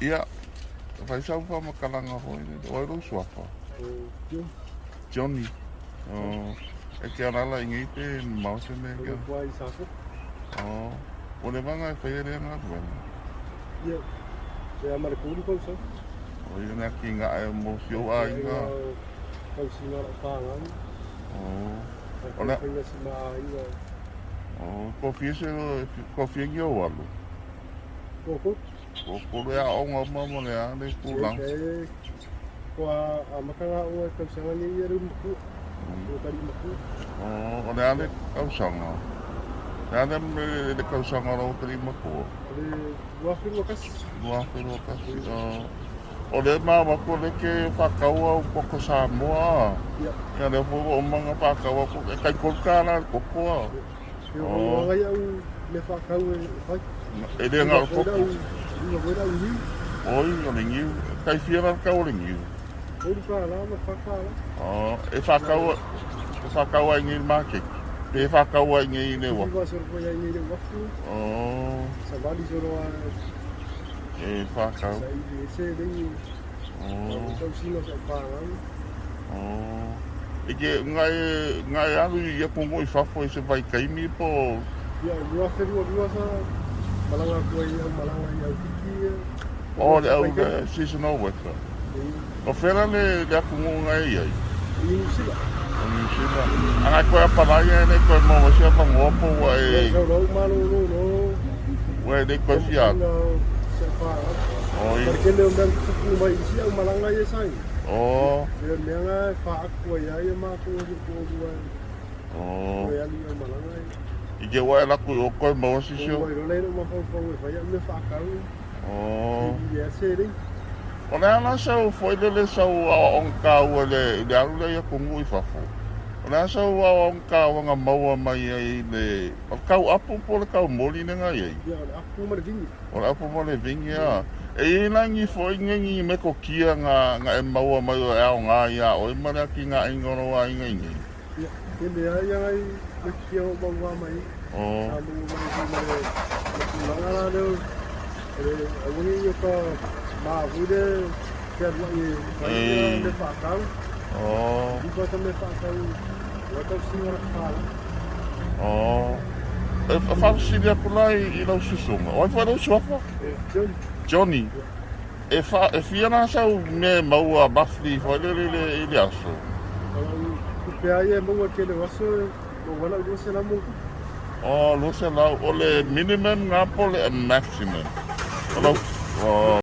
Ia, fai sau faamatalaga foi lele. O ai lou suafa? O Johnny. O, e te alaala i nei pe mamao se mea e te Nofo ai i Safo. O, ua leva ona e faia lea galuega? Ia, pe a ma le 3 tausaga. O ia le atinae mo si ou aiga. Tausiga o lau fanau. O, o le. Faiga si ma aiga. O, toafia se, toafia ni ou alu? Toatolu. Toatolu e aoga uma ma le a le tulaga? E, ua amata ona aoga i le tausaga nei ia le matua, le talii matua. O, o le a le tausaga? Le a le, le tausaga o lau talii matua? O le 2021. 2021, o. O lea e maua atu o lea e te faatau au koko Samoa a? Ia. Ia lea foi ua uma ona faatau atu, e tai $3 le koko a? E o ai au mea faatau e fai. E le na o le koko. Iuga foi lau niu. Oi, o le niu. Tai fia la le tau o le niu? $3 ma $4. Oh, e faatau, e faatau ai nei i le maketi? Pe e faatau ai nei i le uafu? Iuga solo foi ai nei i le uafu. Oh. Savali solo a. E faatau. Saili e se lengi. Oh. Tausiga o sau fanau. Oh. E ke ngai ngai alu i atunuu i fafo i se vaitaimi po o. Ia, 2022 sa malaga atu ai au malaga i Aukiki ia. Oh, le au le seasonal worker. O fea la le le atunuu na e i ai? I Niu Sila. O Niu Sila. A ngai koe apalai e le toe maua se avanoa po ua e. Ia, sau loa ou malolo loa. Ua e le toe fia alu. Oi. Ma le tele o mea na tutupu mai i isi au malaga ia sa i. Oh. E o le mea na e faaatu ai lava ia matou e toalua e. Oh. Toe alu i au malaga ia. I te ua e alu atu i o toe maua sisi o. Ua iloa lea i lou mafaufau e fai au mea faatau. Oh. E lili lava seleni. O le a la sau foi lele sau aoaoga taua i le, i le alu lea i atunuu i fafo? O le a sau aoaoga taua na maua mai ai i le, o le tau apu po o le tau moli lea na i ai? Ia, o le apu ma le vini. O le apu ma le vini, a. E i ai la ni foi nei ni metotia na, na e maua mai o e aoga iā oe ma le atinaeina o lou aiga i nei? Ia, tele lava ia nai metotia na ou maua mai ai. Oh. Sa maua mai foi ma le, le tulaga la lea o le aua ne i o ta maui le fealuai e fai ia mea faatau. Oh. Ipa ta mea faatau ua tausiga lau fanau. Oh. E faafesili atu la i lau susuga, o ai foi lou suafa? Johnny. Johnny. E fa, e fia la sau mea e maua monthly foi lele i le, i le aso? O lau tupe lava ia e maua i le tele o aso e maua ai lau 200 ma ona tupu. Oh, 200, o le minimum na po o le maximum? O lau, oh.